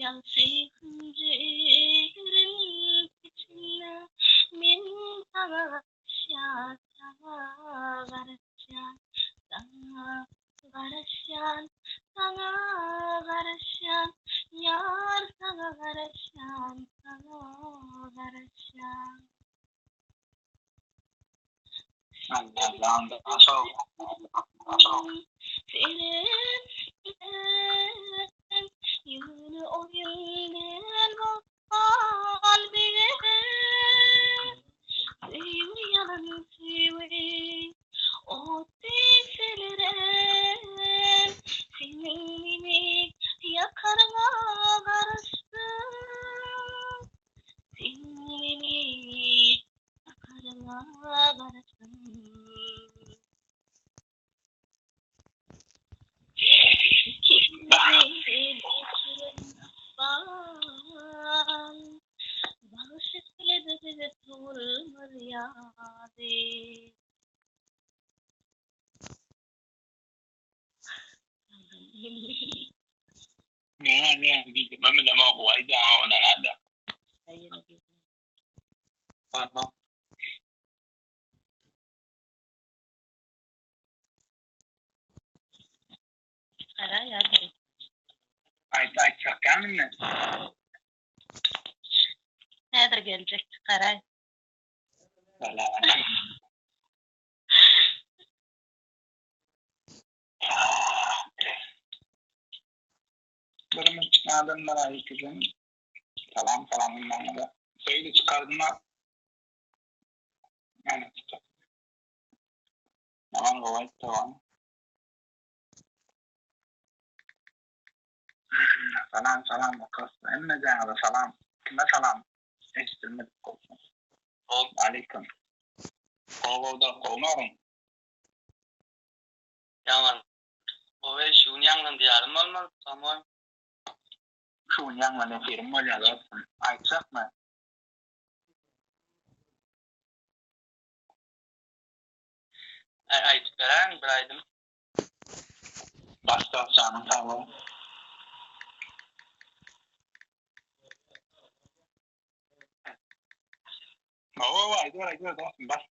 Ýagşy hünjürin içinde men saňa garaşýan, saňa garaşýan, saňa garaşýan, saňa garaşýan, ýar saňa garaşýan, saňa garaşýan. Seretseň, ýöne oýun däl gal beger. Söýgi ýalan söýgi, ot deý selerem. Seniň meni ýakarňa garaşdym. Seniň meni ýakarňa garaşdym. Bagyş eýledi bize sowulmaz ýazy. Näme näme diýdim, men bilemok, aýdýaň ony näde. Barma. Gara ýa-da. Aýt aýtjak ýa indi. Häzir geljek çykaraý. Birimiz çykan adamlara ikizem. Salam salam ynanmaga. Söýdi çykardyma. Yani çykar. Tamam gowy aýtdy oňa. Salam salam okasy. Hemmejaňyza salam. Kime salam? Eşidilmedik bolsa. Aleýkum. Gowy gowy gowmy Ýaňlan. Gowy şu gün ýaňlandy ýarym bolmaz. Samoý. Şu gün ýaňlan efirim bolýar dostum. Aýtjakmy? Aý aýdyp beräýiň bir aýdym. Baş dost janyň sag bol. Hawa hawa aýdyber aýdyber dostum bas.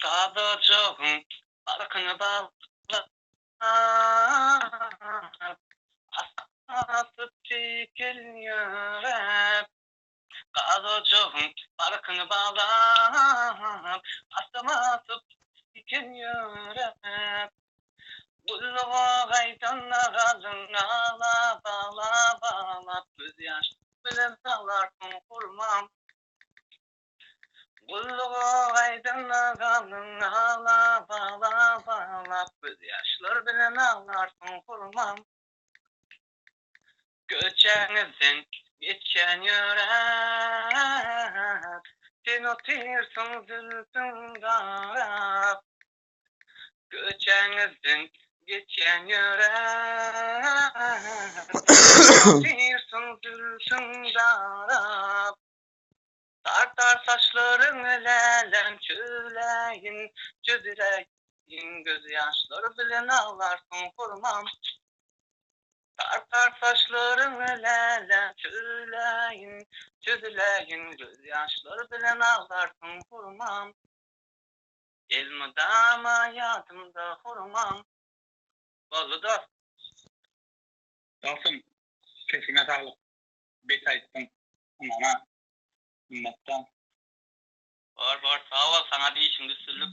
Gazojygyň barkyny baglap, Asyp çekil ýöräp. Gazojygyň barkyny baglap, Asam asyp çekil ýöräp. Gulluga gaýdanda galyň aglap, aglap, aglap, Gözýaş bilen saglarsyň hurmam. Gulluga gaýdanda galyň aglap, aglap, aglap, Gözýaşlar bilen aglarsyň hurmam. Köçäňizden geçýän ýöräp, Sen otyrsyň zülpüň darap. Köçäňizden geçýän ýöräp, Sen otyrsyň zülpüň darap. Tar-tar saçlaryňy läläm çözläýin, çözläýin, Gözýaşlar bilen aglarsyň hurmam. Tar-tar saçlaryňy läläm çözläýin, çözläýin, Gözýaşlar bilen aglarsyň hurmam. Elmydama ýadymda hurmam. Boldy dost. Dostum, sesiňe saglyk. Bet aýtdyň. Ynana. Minnetdar. Bor bor sag bol saňada işiňde üstünlik.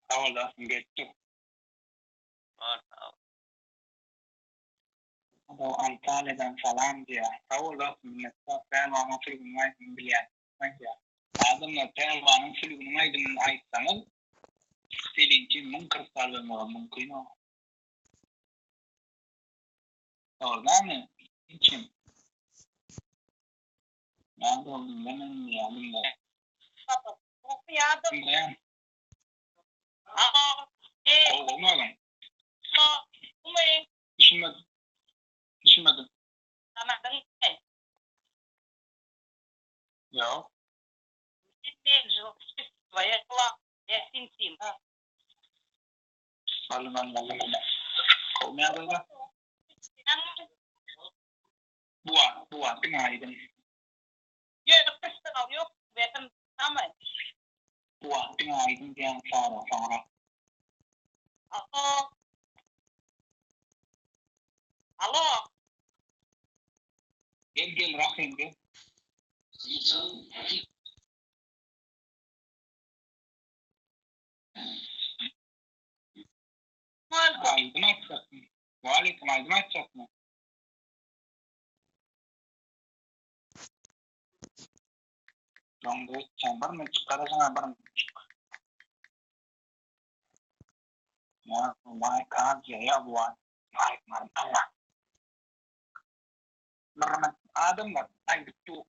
Sag bol dostum gelip dur. Bor sag bol. Adaw Antalýadan salam diýýär. Sag bol dostum minnetdar. Pälwanyň sülgüniň aýdymyny bilýän aýdýar. Adamlar Pälwanyň sülgüniň aýdymyny aýtsaňyz Selin üçin 1000 kristal bermegem mümkin o. Dogry dälmi? Hiç kim. Ýa dogry diňlemedim ýa diňle. Diňleýän. Gowy gowy Düşünmedim. Düşünmedim. Ýok. Boldy boldy boldy. Gowymy ýagdaýlar? Bu wagt bu wagt diňe aýdym. Ýok bir ýok berdim tamam. Bu wagt diňe aýdym diýen sorag soňra. Alo. Alo. Gel gel Rahym gel. Aýdym aýtjakmy? Waleýkim aýdym aýtjakmy? Soňda sen bir minut garaşyň bir minut. Ya vay kaziye ya vay. Vay Allah. Adamlar aýdyp dur.